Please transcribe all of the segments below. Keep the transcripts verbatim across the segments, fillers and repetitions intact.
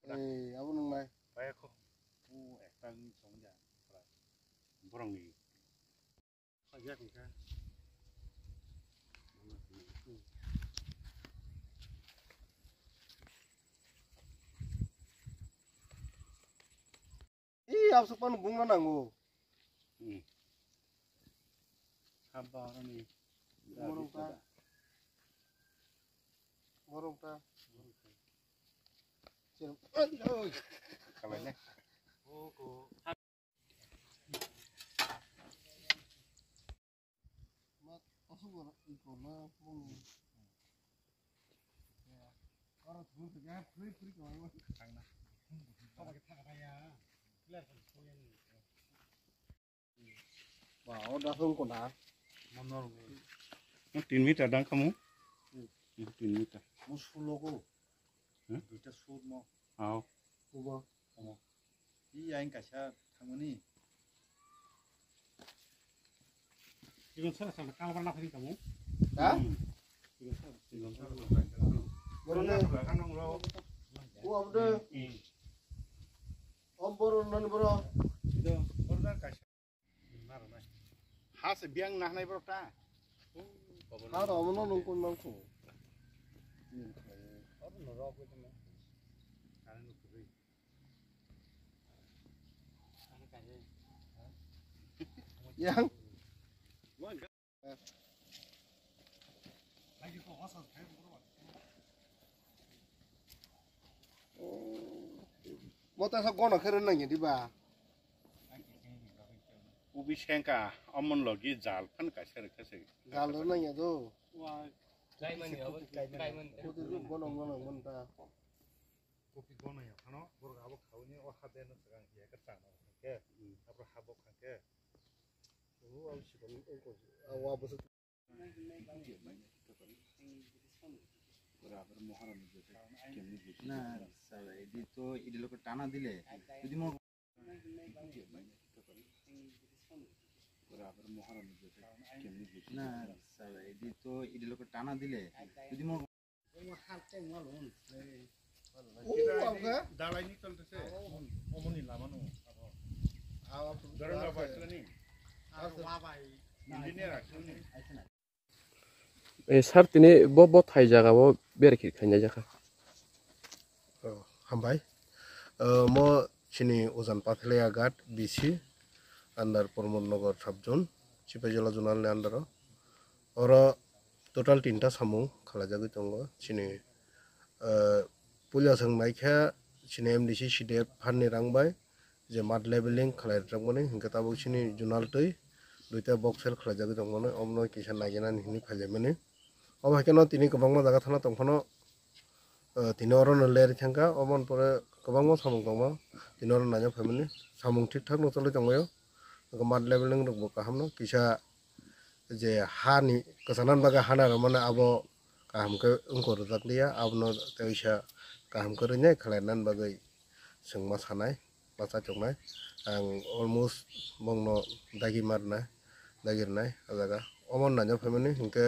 Ei, abo nung nai. Paya kho. O ekta ni song ja. Borong ni. Paya kho ka. Ih, absuk panu bungna nango. Hmm. Haba ni. Morong ta. Morong ta. Kalai ne. Ba, o da song kona. Tin meter dang kamu? Hmm. Hmm, tin meter. Mo sulo ko. Hmm? Duita sur mo. Ao. Kubo. Omo. I aing kaisa thangmani. Igon sara sara kala barna phari kamu. Ha? Igon sara. Igon sara. Borok ne? Kan nang lo. O abde. Hmm. Om boro nani boro. Ido. Borok kaisa. Ha se biang nahnai borok ta. Ha to omo no nung kun nang kho. Oro no rok wi tong. Ani no kuri. Yang. Mo ta sa gono khe rwna nangya diba? Ubi sengka, amon logi jal phan kaisa rwkha se. Jal rwna nangya do. Kaimani abo, kaimani. Kopi gono gono mon ta. Kopi gono ya phano, borok abo khauni o ha de no swkang ya ka chang khe. Abo ha bo kha khe. O abo sikon o ko. Awa bo. না, স্যার, এডি তো এডি লোকে টানা দিলে যদি মনে না, স্যার, এডি তো এডি লোকে টানা দিলে যদি মনে Dalai ni tol tese. Omoni lama no. Dorong ba ba ni. Engineer asuni. Eh, sir, tini bo, bo thai jaga o berai khe khainai jakha. Oh, hambai. Eh, mo chini Ujan Pathalia Ghat B C under Pramod Nagar sub zone, Sipaijala zonal ni under o. Oro total tinta samung khalajagwi tongo. Chini, eh, puila chwng naikha chini M D C C D F phan ni rang bai je mud leveling khalai rwjakmani, hinkhe tabuk chini zonal twi duita box sel khlaijagwi tongmani, omono kisa naijaknani hinwi phailaimani. Obo hai kheno tini kwbangma jaga thana tongphano, eh, tini orono ler thangkha, oboni pore kwbangma samung tongma, tini oro naina phaimani, samung thik thakno choli tongbaio, mud leveling rokbo kahamno kisa je hani kwchangna bagwi hana rwmani abo kaham khe wngkha rwjakliya, abono teisa kaham khe rwnai khlainan bagwi chwngma sanai, bachai tongnai. Ang almost bongno dagi marnai, dagi rwnai o jaga. Omo naina phaimani hinkhe,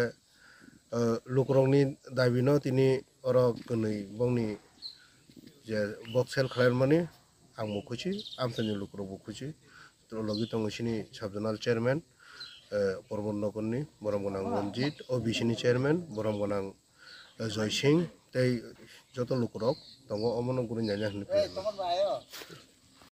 eh, lukurokni dabino tini oro kwnwi bongni je box sel khlai rwmani ang bo khusi, amchaini lukurok bo khusi. Logi tongo chini sub zonal chairman, eh, Pramod Nagarni, borom gwnang Ranjit, O B C ni chairman, borom gwnang, eh, Joy Singh, tei joto lukurok tongo, omono guri nanya hinwi phai.